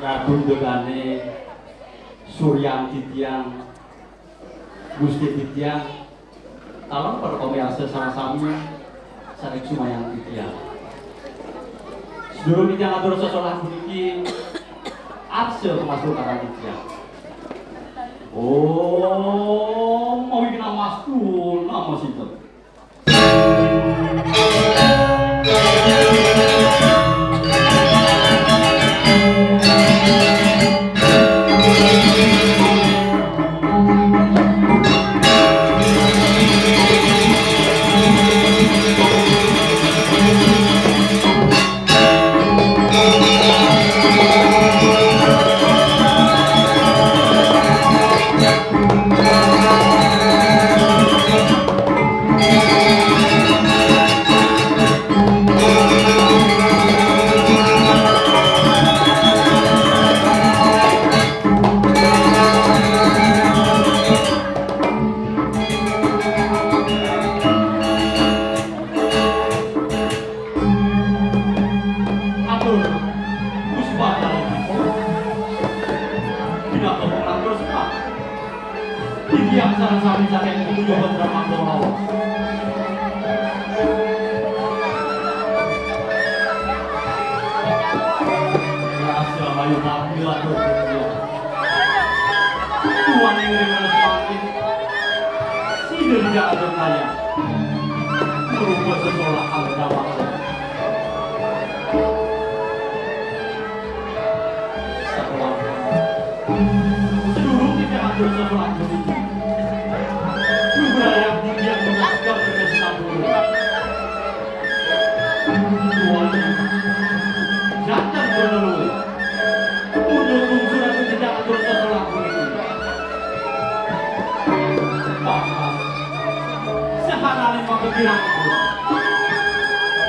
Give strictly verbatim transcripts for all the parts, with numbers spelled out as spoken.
Ratu Degane, Suryan titiang, Gusti titiang, taler para pamirsa sareng sami saking sumayang titiang. Sedurung titiang atur sesolah puniki, arsa pamastukaran titiang. Om Awighnamastu, nama sinten? Atur, puspa dalem atur. Pinaka pengatur sembah. Titiang sareng sami saking ketujuh putra Manggala. Rasa ayu mati atur titiang. Tuan ing ring leres mangkin. Sida tidak ada kaya. Merupa sesolah kang damang. Sedurung titiang atur sesolah puniki, lugrayang titiang mengatur kesampun. Tuan, janten berleluhur. Punduk bungsu ratu titiang atur sesolah puniki. Pantes. Sahanane maka kirang.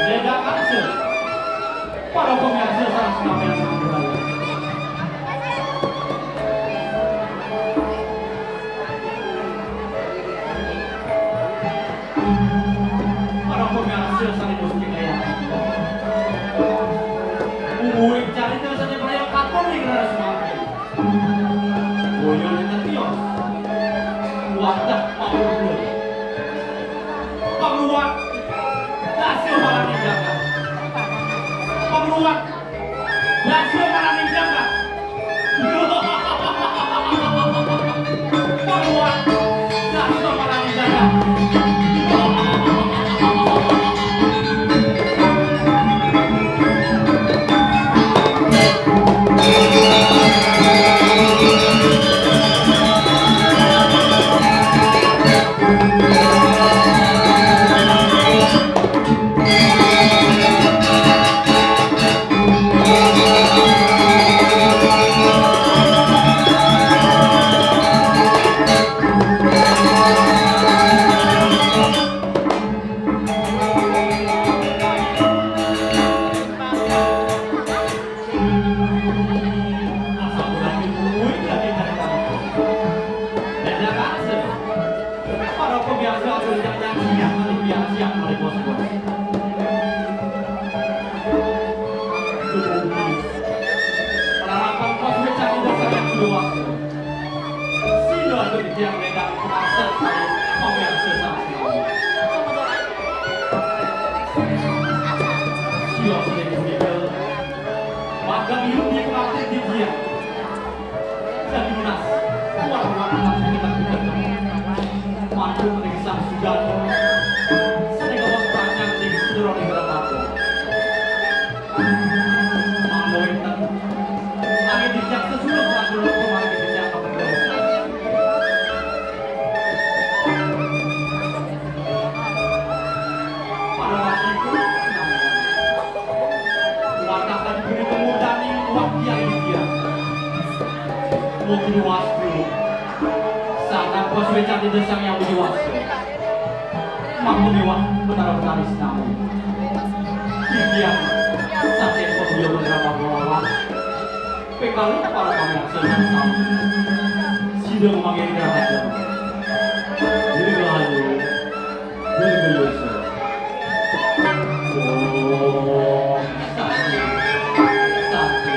Ledang arsa. Para pamirsa sareng sami. Para pamirsa sami mesti kaya. Mungguing carita sane praya katon ing leres mangkin. Boyone tetios. Wadah pangluwat. Pangluwat. Dasa maraning jagat. Pangluwat. Dasa maraning jagat. Pangluwat. Dasa maraning jagat. Asampun kuwi dadi carita. Dadi rasa. Para pamiarsa atur nyanyi siang malih biar siang malih bos-bos. Dumugi. Larapan bos wecang ida sangat luas. Sila atur tiang ledang penasar kali pamiarsa sami. Sila sini dumugi. Maka milu di pengabdi di dia. Jadi lunas. Kuat kuat kuat kita kita. Mantu ning Sang Sujana. Sane gawas panjang ning sedera ning Ramadan. Mangga wenten. Angin dijak sesulut mantu kemari dijak kepada. Para wasiku, wantah tadi beri kemudahan waktu yang dia. Mugi wastu. Sangat pas wecak di desang yang mugi wastu. Mampu miwah betara betari sinamu. Titiang, saking pembiyo beberapa bolawan. Pekali para pamirsa yang sami. Sida manggiring rahayu. Diri rahayu. Diri rahayu. Om Santi. Santi.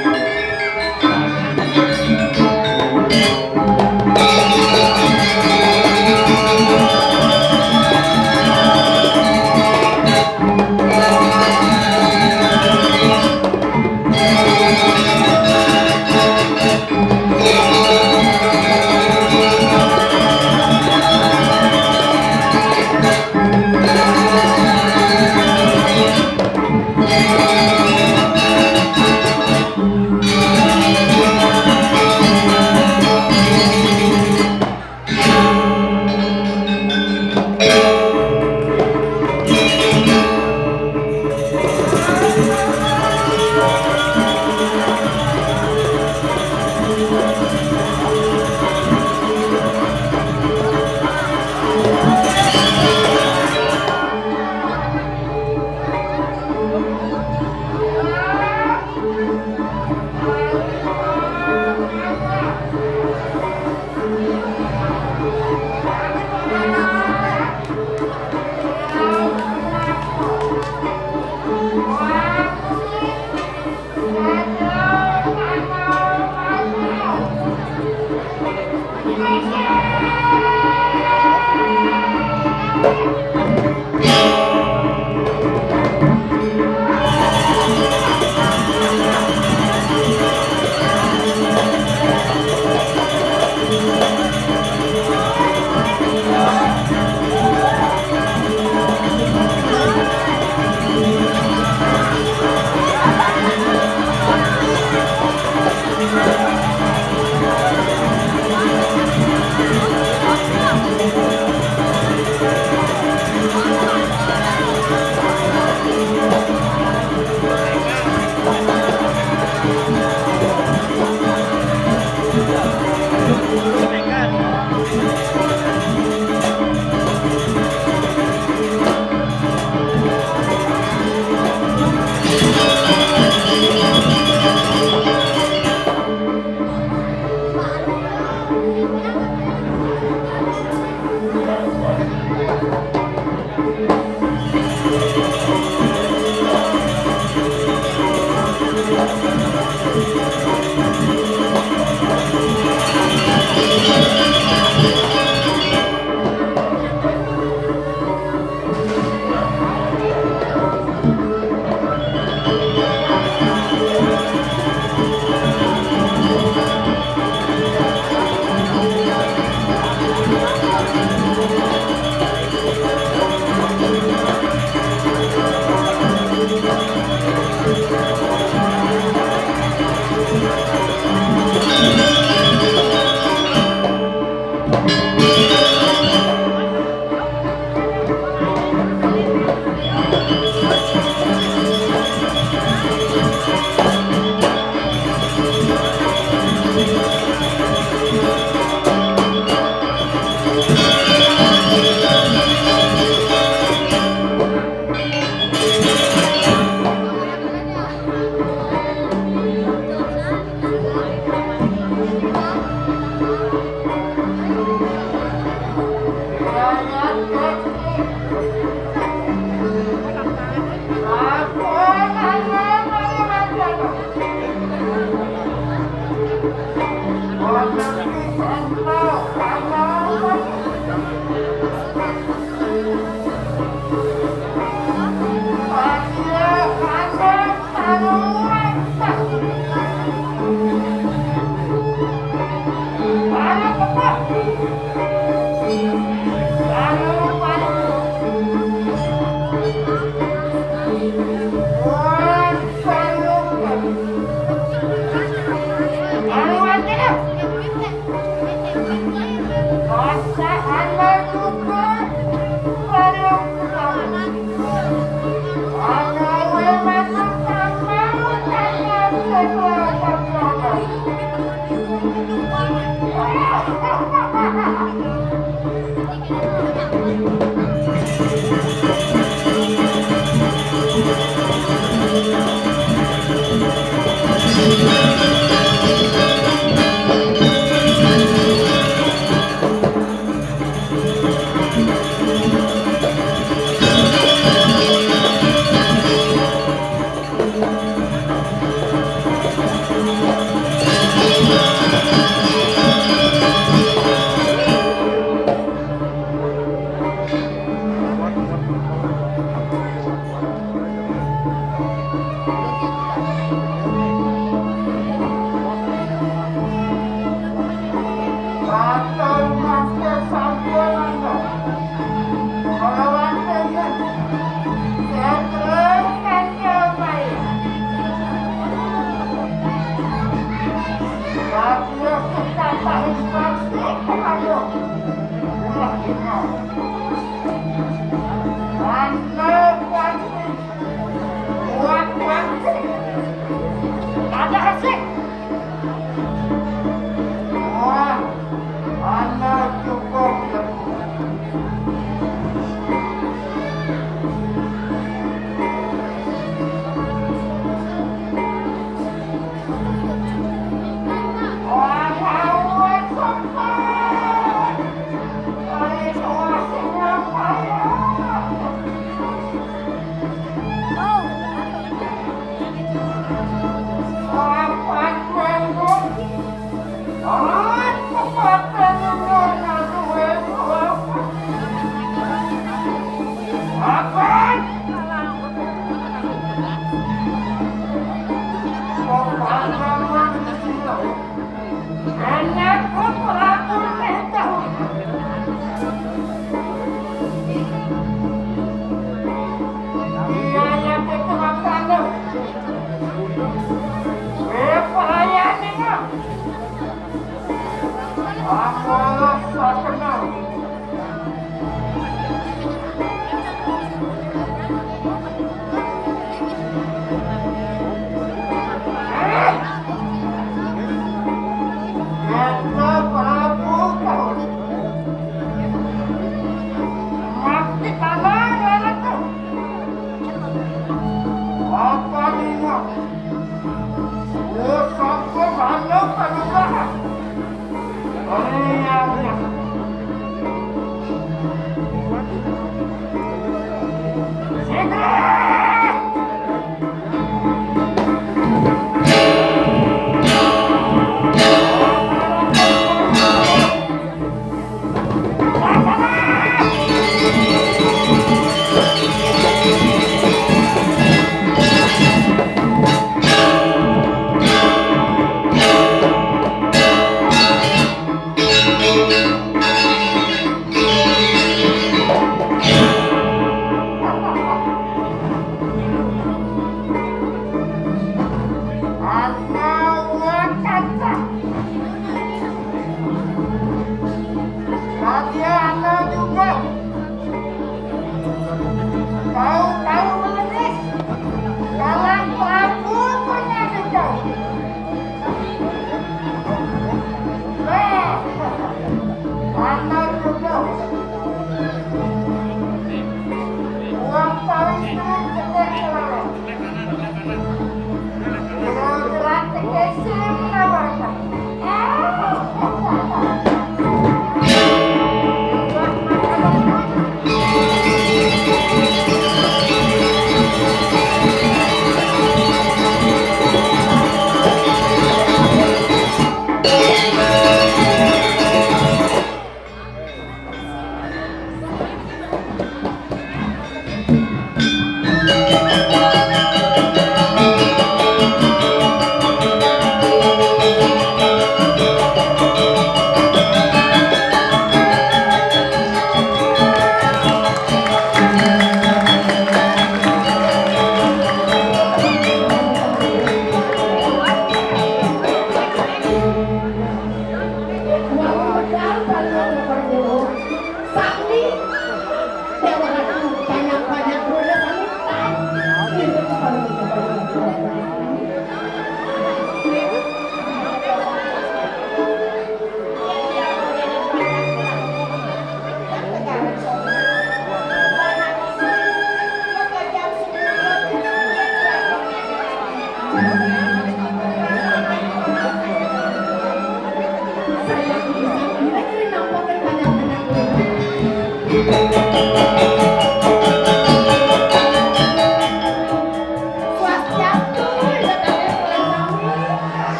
Swastiastu, ida dané sareng sami.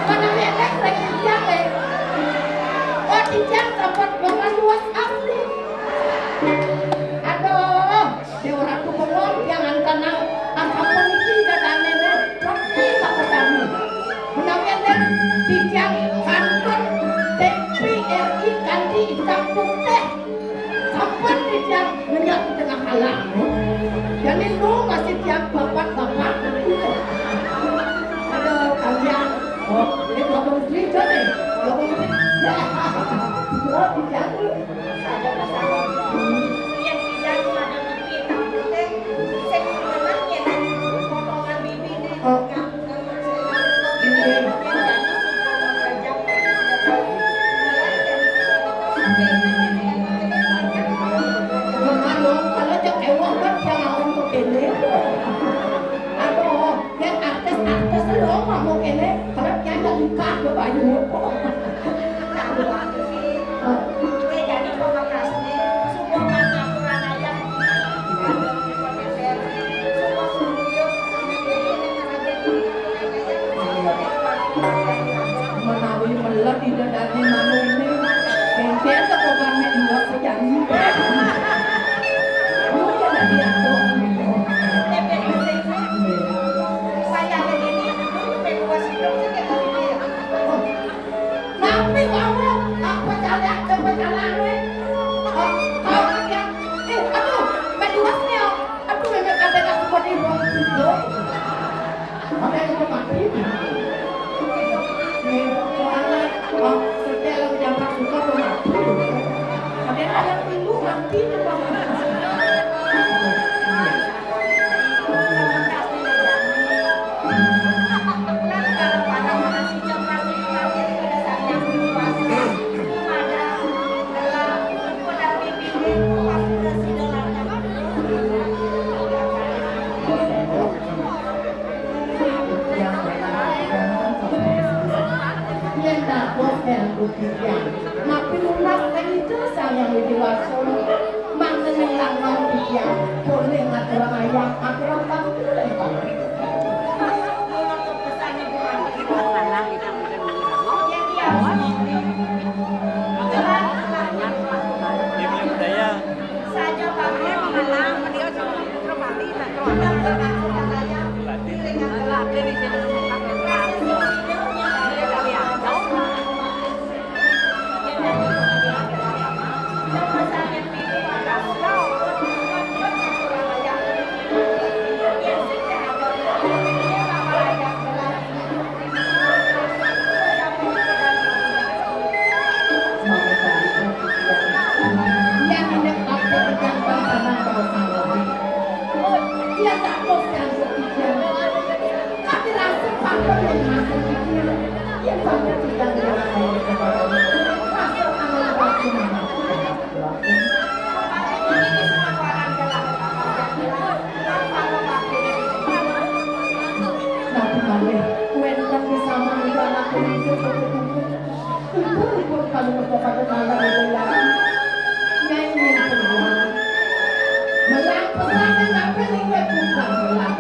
Manah éntek rék titiang, eh. Oh, titiang sampun nyoba luas asli. Aduh, Déwa Ratu bengong, tiang antenang. Asapuniki ida dané, rék titiang sami. Menawi énten titiang kantun T V R I kanthi itam putih. Sampun titiang ngenyot di tengah alam. Jani nu masih tiang bapak-bapak. Aduh, kalian. Oh, ini Bapak Menteri, jani. Bapak Menteri. Ya. Oh, titiang. Saja pasangan. Yén titiang ada mimpi, takut téh, sing menang ya, potongan bibi nih. Oh. Aduh, yén artis-artis lho, ngomong kéné, kalau dia nggak nikah, ya, Pak Yu. Aduh, aku sih, ini jadi pamekasné, semua mata kurang ajar. Menawi meled ida dané manungné, énten teko gamek dua sejanji. Mungkin ada yang doang gitu. Saya ada ini, dulu dua sidung sih kayak gini. Napi kamu? Apa calak, apa calak, weh? Oh, kau yang, eh, aduh, meduas nih, oh. Aduh, memang ada tak sempat ibu. Ada yang mau mati. Nih, soalnya, oh, setel yang jangan suka tuh mati. Ada yang rindu mati tuh, Bang. Yén dados éntuk titiang, napi nunas ring Ida Sang Hyang Widhi Wasa, mangda ning langon titiang polih ngaturang ayah, aturang pangku ring Pangéran. Saja pamit malah beliau cuma putra Bali, nah, kalau ada orang yang Napi malih wénten pisanan anak punika saking ibu-ibu kalih menika pada malam itu ya. Nyai nyai pulang. Melang pesan dan napi ning wit tukang melang.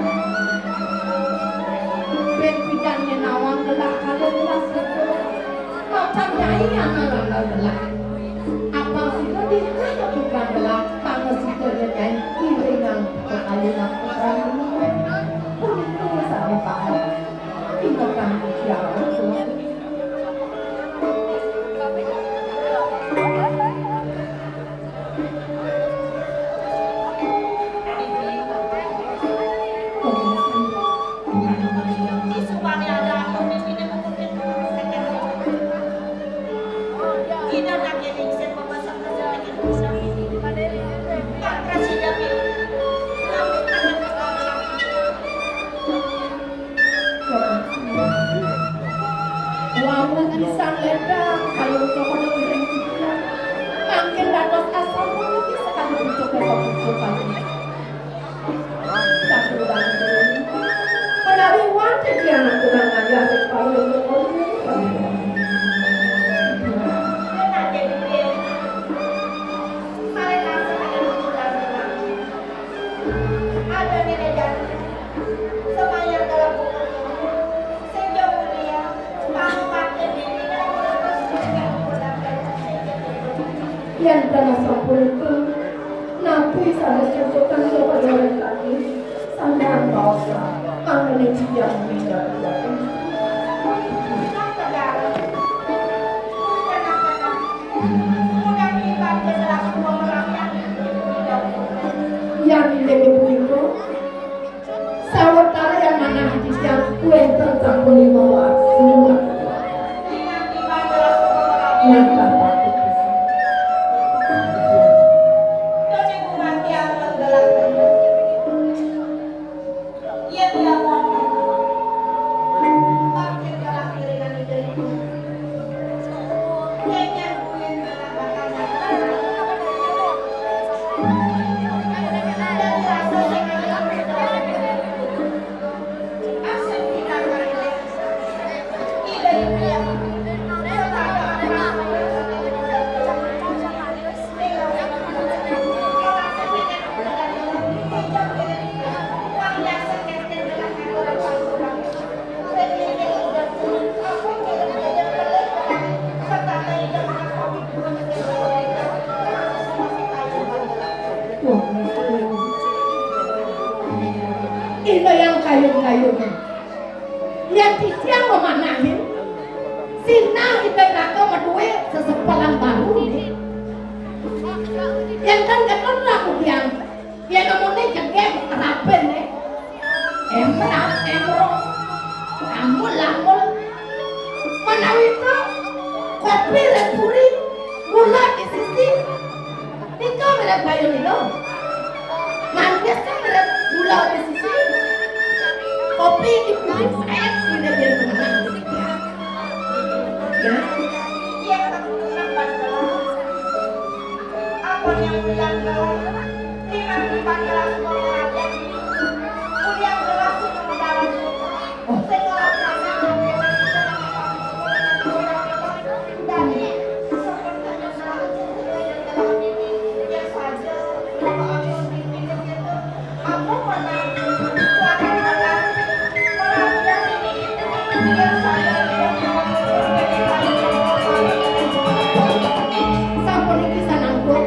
Ben pidan nyai nawang gelah kalih gelas betul. Mapan nyai anak langgal gelah. Apang sida dingkaya tukang gelah, pangasida nyai iringang kekayunan putra. Punika sane paham. Tingkatan usia. Wau pisan ledang kayun cokoné piring titiang. Mangkin dados asam punika sekadi pucuk pucuk kami. Sampun bangun. Menawi wan Dan sapunika, napi sané susukan kepada kami, sandang baosa, anggening titiang mindak. Yan inggih punika, sawetara yang manah titiang wénten sampun lima waktu. Nyata patut. Ina yang kayun-kayun. Yén titiang mamanahin, sinah Ida Raka madué sesepelan baru, nggih. Yén kan keton raku tiang, yén amoné jegég rapén, eh. Emrap, emrop, amul, amul. Manawi to, kopi ring puri, gula di sisi. Nika mirib kayun nika. Manis kan mirib gula di sisi. Kopi di puri, saé mirib yen menang. Ya. Apa yang bilang kau? Lima lima gelas kopi aja. Kuliah gelas itu mendalam. Sapuniki sanangkut.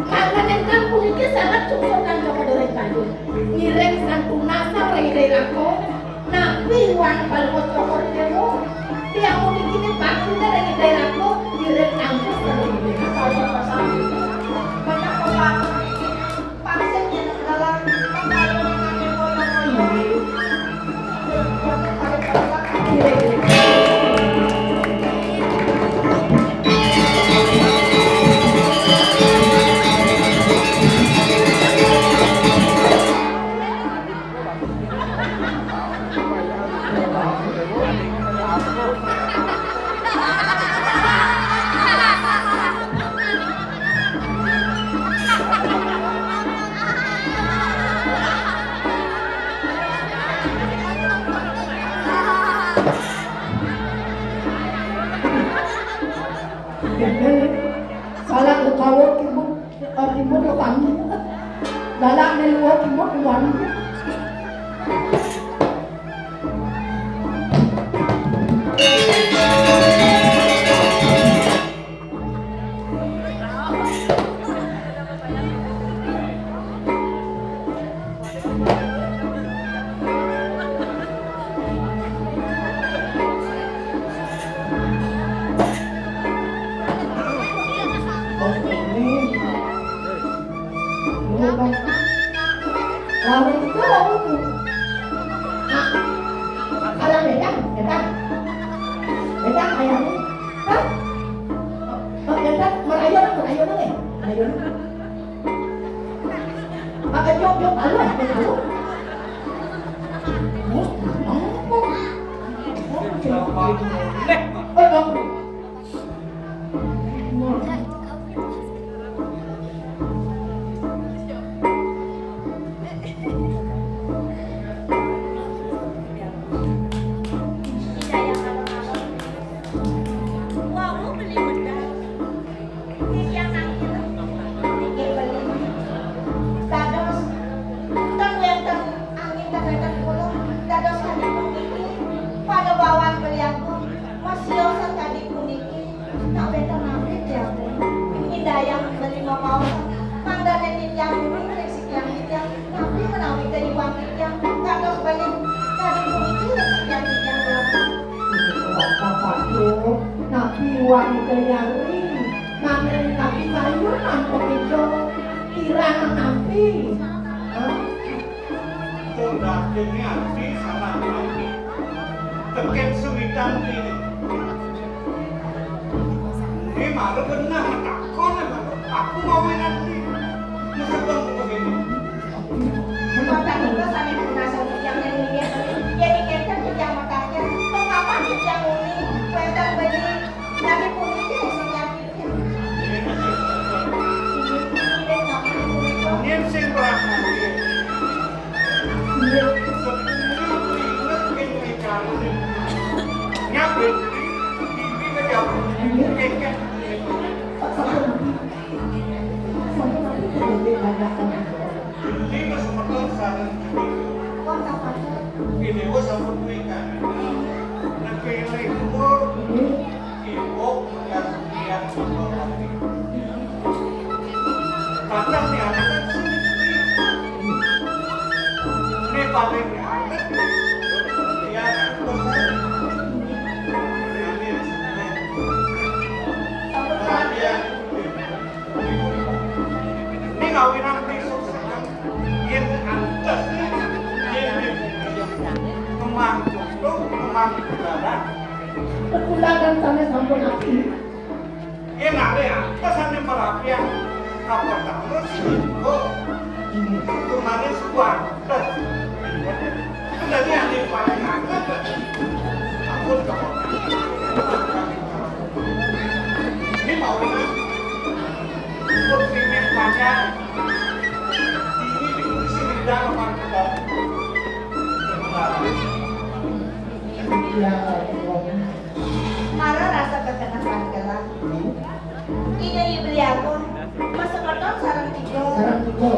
Mangga nénten puniki sanget sungsun kang kapadha ring kayu. Ngiring santunasan ring Ida Raka, napi wang palebet cokor dewa. Tiang puniki bakti ring Ida Raka, ngiring angkus ring Ida Raka. Banyak pesan. Salah kawat ibu. Timun lo kami. Dalam di luar timun di mana? Lawan itu, lawan itu. Ah, kalau beda, beda. Beda kayaknya. Hah? Oh, beda, merayu, merayu nih. Merayu. Pakai jok, jok, alu, jok, alu. Mus, mus, mus. Oh, jok. Dados, ten wénten angin ten wénten pulung, dados kalimun niki, pada bawang beliaku, masih sakadi Wong kayari, makan tapi sayur nampa ijo, kirang nampi. Hah? Wong dagingé ati salah nampi. Tekén suwidan diri. Ini malu bener, takon, aku mau nanti. Mesti bang, begini. Kota Bogor sané punasan titiang ring linggih beli. Yén kénten titiang matakén, pengkapan titiang muni, wénten beli, nami puniki sing titiang titiang. Inggih, nami punika. Nyén sing prasmané. Inggih. Nyabet, iki kejabut. Inggih. Pak, sampun. Sampun, sampun, sampun. Beli wis metu sareng Dewi. Wah, kapan? Ini wis sampun kuwi kan. Nek pilih umur, ibu, ya, ya, sampun mati. Kadang ni anak kan sini. Ini paling aneh. Ya, terus. Ini, ini. Perhatian. Ini kawinan besok siang, yén antes, yén memang jodoh, memang berdarah. Kekurangan sané sampun ati. Yén alé antes sané merapian, apa terus, kok kemarin sudah antes. Jadi yang paling aneh, ampun, kamu. Ini mau ini. Terus ini banyak. Ini di sini dalam kita. Mara rasa kekenasan gelah. Inya ibli agung, masemeton sareng tiga. Sareng tiga.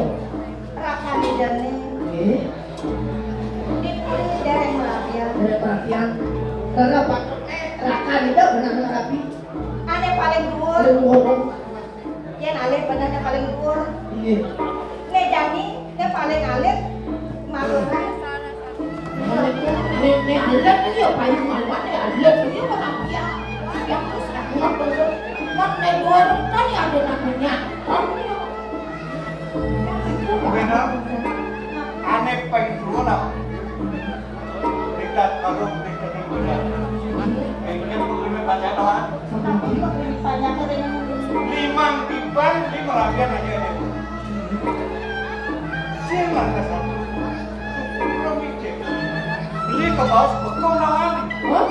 Rakan idene. Nggih. Dipuri dereng merapian. Dereng merapian. Karena patutnya rakan itu benar rapi. Ane paling dhuwur. Paling dhuwur. Yen alit bener ane paling dhuwur. Nggih. Ne jani ne paling alit. Matur. Nek, nek, nek alit iki ya payu mawon, nek alit iki ora piye. Ya terus aku ngono. Nek nek dhuwur kan ya ada namanya. Beda. Ane ping dhuwur lah. Tingkat baru tingkat yang beda. Mungkin begini banyak doang. Limang tiban, lima rakyat aja ini. Sing lantas aku. Syukur mikir. Beli ke bawah bekal lawan. Hah?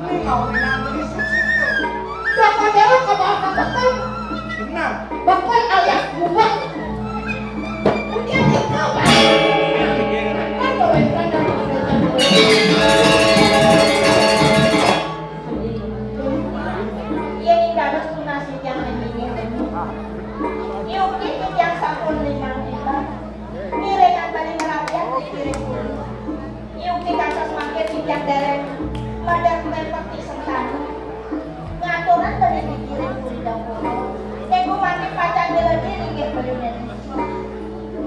Ini mau nang beli susu. Siapa dia ke bawah bekal? Benar. Bekal alias gubang. Udah nikah, Pak. Kan bawa ikan dan makan. Yen ing dados tunas titiang nanging yuki titiang sampun limang tiban. Ngiringan bali ngrabyat ing kiring kula. Yuki kantos mangkin titiang dereng madang mepeti sentana. Ngaturan bali ing kiring kula. Nek gumanti pacang ngeledi inggih bali neni.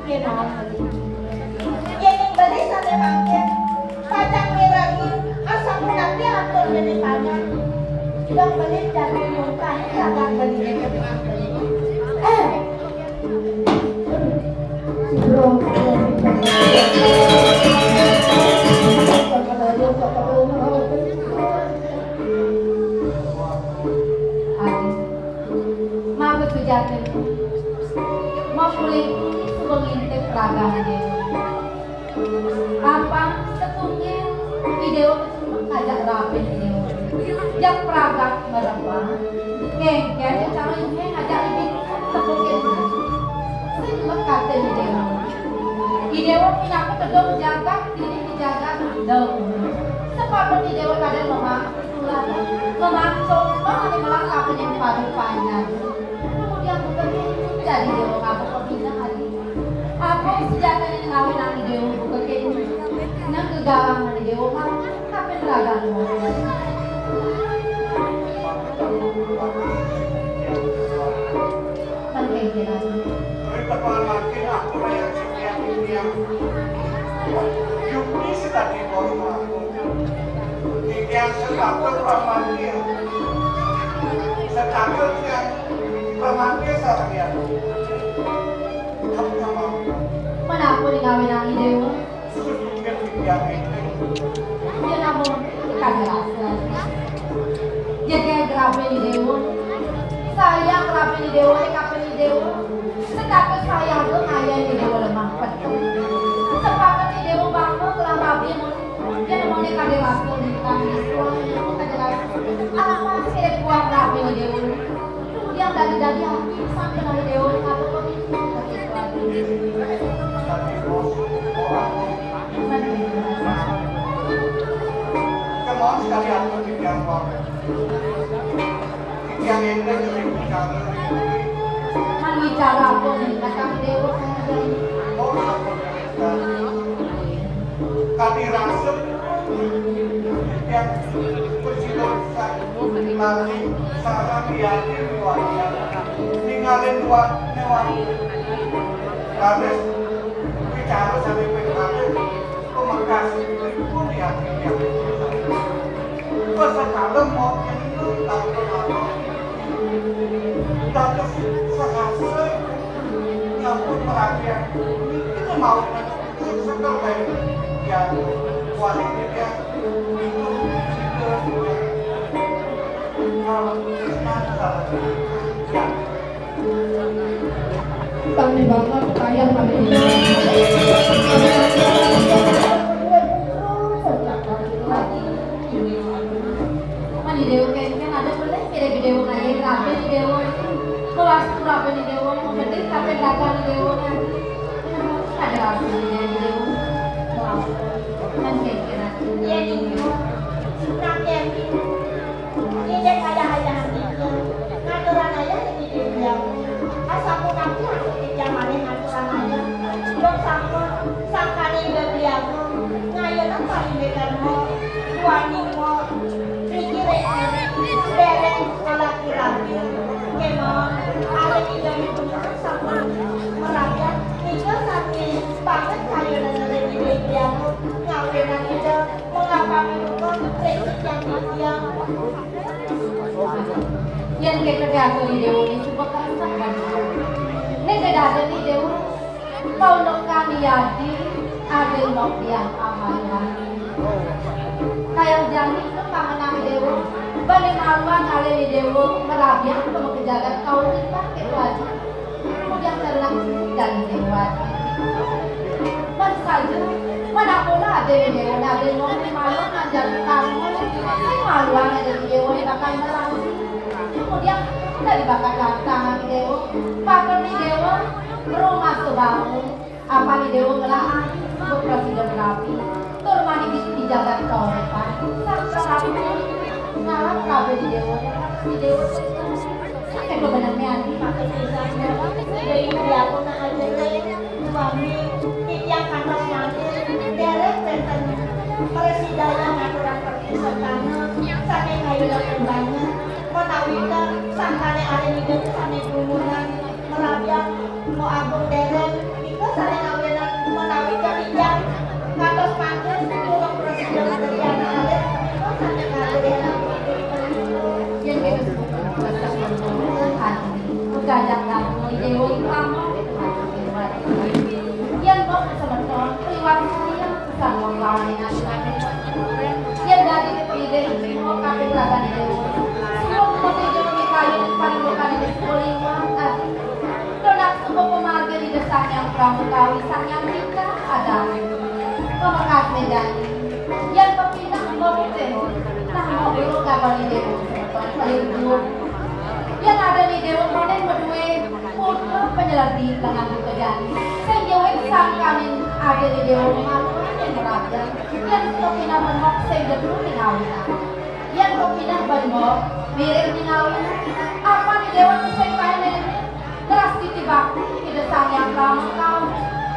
Nggih, mawon, Beli. Yen ing Beli sane mangkin, pacang mirengi asapunapi atur dene pangan. Dong Beli dadi nyungkahi ragan Beli. Eh. Adi, maka sujatin. Mapulih suba ngintip ragane Dewa. Apa setungge I Dewa kecuma ngajak rabe I Dewa. Jak pragat ngerebah, kengken cara ibu ngajak ibu tepukin. Sing lekate I Dewa. I Dewa pinaka tedung jagat, dini di jagat, dau. Sepatut I Dewa kada lemah, tulah, lemah coba ane melah kapan yang paling panjang. Kemudian bukan jadi Dewa ngapa kepindah hari. Apa sejatine ngawinang I Dewa buka kene? Nang gegalang I Dewa mah, kapan ragan wong. Mangke kira. Berita pangalakin aku yang sekian ini yang yukti sedati bos aku. Yang sepatu pramania. Setanggal siang, pamangke sareng Yanu. Kamu nggak mau? Menapa ning awinang Déwa? Susu tunggal di tiang ini. Yén namung kadéwasan. Jegég rabi Déwa. Sayang rabi Déwa, kapan Déwa. Sekape sayang do ngayahin Déwa lemah petu. Sepakati Déwa bangga kelah rabi. Yén namung kadéwasan di kami suami kadéwasan. Apa sih kuat rabi Déwa? Kemudian dari-dari hati sampai dari Déwa kata kok itu. Kemauan sekali aku di tiang. Tiang ini dari bicara. Man wicara apa nih? Kata Déwa saya. Oh, apa? Kadi rasem tiang pesilur sa-, mati sareng yakin wajah. Ningalin dua nyawa. Raden, bicara sampai ping raden. Pemekas pun yakin, yakin. Pesekalem mau nyentuh tanpa lama. Dados sehasa nyampun merapian. Kita mau sekel baik. Ya, wali kita. Kang di bawah kaya kami. Mani Déwa kéngkén ada boleh kira di Déwa kaya rapi di Déwa. Kelas rapi di Déwa, mending kape dagang di Déwa kan. Ada rapi di Déwa. Kan kéngkén. Iya, Nini. Nah, kéngkén. Ida kaya ayah nika. Ngaturan ayah ring Ida Hyang. Asapunapi antuk titiang malih ngaturan ayah. Dong sampun sangkaning Ida Hyang. Ngayunan parindikan mo, duaning mo, riki riki, dereng kalaki-laki. Kémaon, alit Ida Hyang sampun merabian. Nika sami pamit kayunan ring Ida Hyang. Ngawinang Ida. Yén kéto atur Déwa ning suba kersa kan. Ning gedadene Déwa. Paunekan yadi ade mok diang ahayan. Kayang jani ke pangenang Déwa. Bani maluan ale Déwa merabian ke jagat kauripan ke wajib. Kemudian karena dari Déwa. Baru saja, mana pula ada yang Déwa, ada yang mau malu, ada yang kamu, malu ada di Déwa yang bakal melarang. Kemudian dari bakat tantangan Déwa, pakai di Déwa, rumah sebangun, apa di Déwa ngelarang, beroperasi dan rapi. Tur mani di, di jagat kauripan, sampai rapi, ngalap rapi di Déwa, di Déwa. Eka bener ati, maksud pisan. Dewi Triatuna aja téh, suami, titiang kantos mangkin, derek wénten prasida ngaturang perpisahan, saking kayunan banget, menawi ka sangkané alit Ida sané gumunan, merabian, mo agung derek, Nika sané ngawinang menawi katiga kantos mangkin durung prasida ngadehi anak alit, nika sané ngadehi anak alit. Yén kita sebut ati, kajang dalu Déwa Utama. Yén kok semeton liwat saya pesan wong lawan ati. Yén dadi kepilih, kok kabeh ragan Déwa. Sebelum kopi Déwa mikayu paling bukan di sekolah liwat ati. Donak suku pemarga di desa yang pramukawi sang yang kita ada. Pemekas medani. Yang kepindah mbok teh. Nah, mau guru kabar di Déwa semeton paling dulu. Yang ada di Déwa konen berdua putra penyeladi lengan buka jani. Sing jawab sangkanin ada di Déwa memalukan yang berada. Yang kepindah mbok sing gedru ning awinang. Yang kepindah mbok mirip ning awinang. Apa di Déwa sing kain Teras titi bakti Ida Sang Hyang Pramangkawi,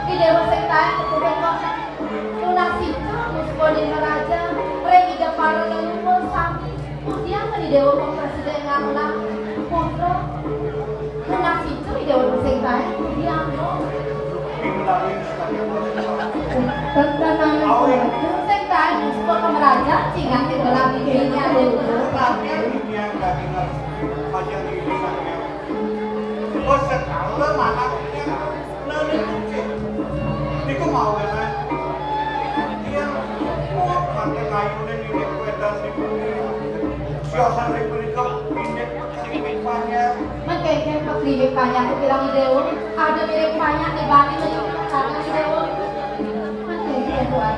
Ida Déwa sing taén kepuhing wonten. Nunas sicak muspaning maraja ring Ida para leluhur sami. Pujian Ida Déwa kang prasida ngamelang putra. Nunas sicak Ida Déwa sing taén pujian. Sing taén muspa ka maraja, cingan ing gelah bibine ati. Anaknya nani mungkin. Niku mau kan? Dia mau mati kayune nini kuetan di bumi. Siosan ring menika pinit sing banyak. Mengkengken pas liwik banyak ku bilang Dewa. Ada mirip banyak di bani menika karena Dewa. Mengkengken Tuhan.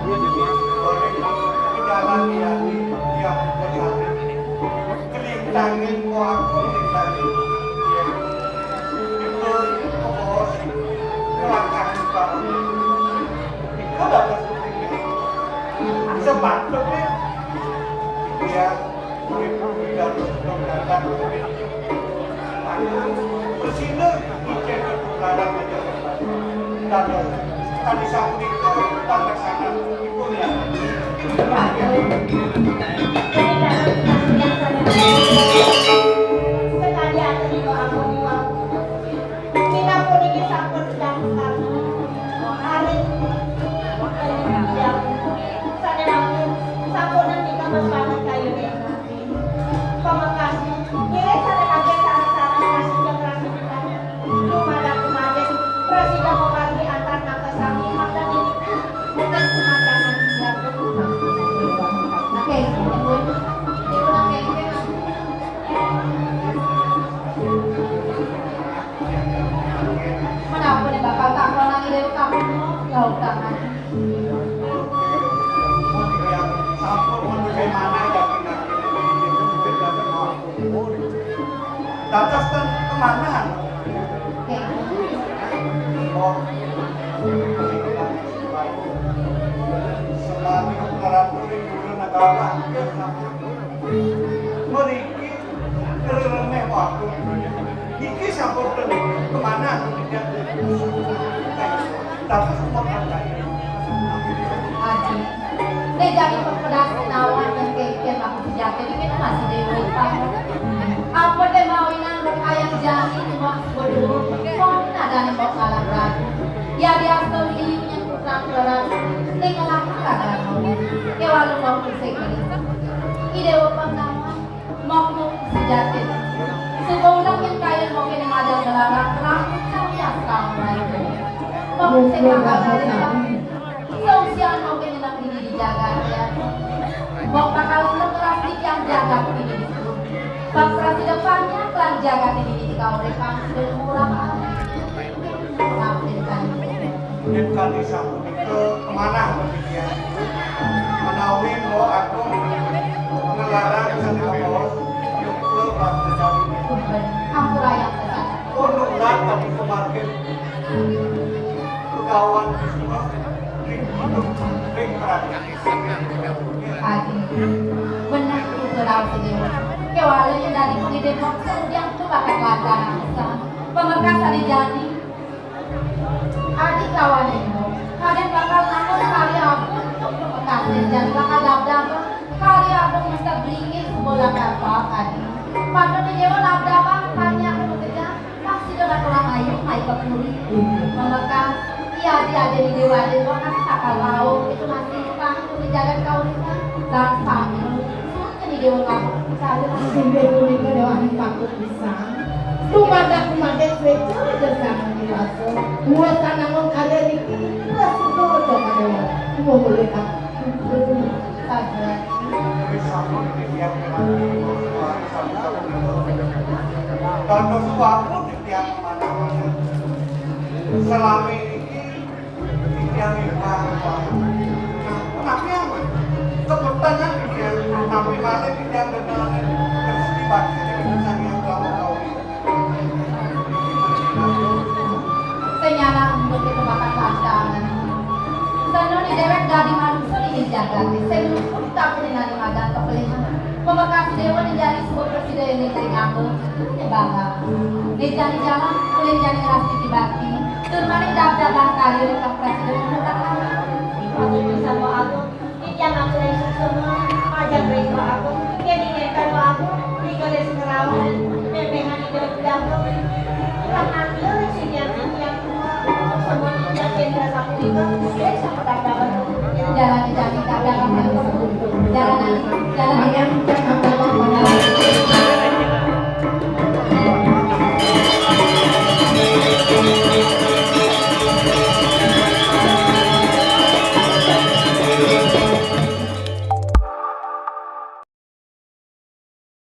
Jalan ya, ya, bersatu. Kelintangin, wah, kelintangin. Ya. Itu bos kelangkaan banget. Itu dapat pentingnya. Sepatutnya, ya, murid-murid harus datang. Bersina, ijin larang aja. Dados, tadi sapunika, pangreksanan ipun ya. Sekali atur nika ampun, Ibu. Minangka niki sampun daftar. Arit. Sané rampung. Sampunan nika mas banget kayune. Pamekasne, ngiring sané kabéh sareng-sareng prasida prasida. Dumadak kumadin, prasida pamargi antar nangka sami, mangda niki mungkin kumandangan dilakukan. Oke, ibu. Ibu nang kengkeng. Menapa nih bakal takon lagi dari kamu? Lauk tangan. Dados ten kemanahan? Oke. Oh. Selalu Ratu ring Negara. Mriki keremeh waktu. Niki sampun ten kemanahan? Dados umur. Aji. Nek jani pepedas kenawan yang kengken aku sejati ini kan masih dewa ipan. Apa deh mau inang berkayang jani cuma bodoh. Kok ada nih mau kalah ragu. Ya dia sekali yang kurang keras. Nek ngelaku kagak mau. Ke warung mau sekali. Ide pertama. Monggo sejati. Suba ulang yen kaya mungkin ing adat ngelarang rambut cari asal mereka. Monggo sing bakal ngelarang. Seusian mungkin enak ini di jagat ya. Mok bakal ulang kelas di tiang jagat ini di. Bangsa di depannya kelan jagat ini di kau rekam sudah murah. Yen kali sapunika kemanah menika. Menawi Mbok Agung ngelarang sané kabaos, yukta bakal sami. Ampura yang besar. Kono ulah tadi kemargin Begawan Bisma ring hidup ring peradilan. Adi, benar itu raos ini. Kewala yang dari pengidip waktu yang tu bakal lantaran. Pemekas ada jadi. Adik lawan ibu, kalian bakal nanggung karya aku untuk pemekasin dan bakal dapdap karya aku mesti beliin sebuah kapal tadi. Padahal di dewa dapdap karya aku bekerja, pasti udah kurang ayu, naik ke puri. Memekas, iya, di ada di dewa, ada dua kan kakak laut, itu masih pang, itu jaga kau ini kan, dan sambil. Ini dia orang saya. Sing dia punika dewa ing patut pisan. Tumadak kumadik seja aja sangat dewasa. Dua sanangon karya niki, prasida aja kadewa. Mau boleh tak? Saja. Dados wau titiang mana-mana. Selami niki Titiang ilang, Pak. Nah, tapi apa? Kebetulan titiang, tapi malah titiang dengan rezeki bakti dari Sang Hyang Brahma Kawi. Senyana untuk itu bakal tantangan. Seno ni dewek dadi manusia di jagat. Seno pun tak punya nani magang kepelihan. Pemekasi dewa di jari sebut presiden ini dari aku. Ini bangga. Di jari jalan, kulit jari rasti di bakti. Turmani daftar langkari rekam presiden untuk anak. Aku bisa mau aku. Titiang aku dari semua. Ajar dari aku. Jadi ngekan aku. Di garis ngerawan. Memehan hidup jago. Karena dia sih dia yang semua. Semua titiang yang rasa aku itu. Dia bisa mendapat. Jalan di jari, jalan di jari. Jalan, jalan.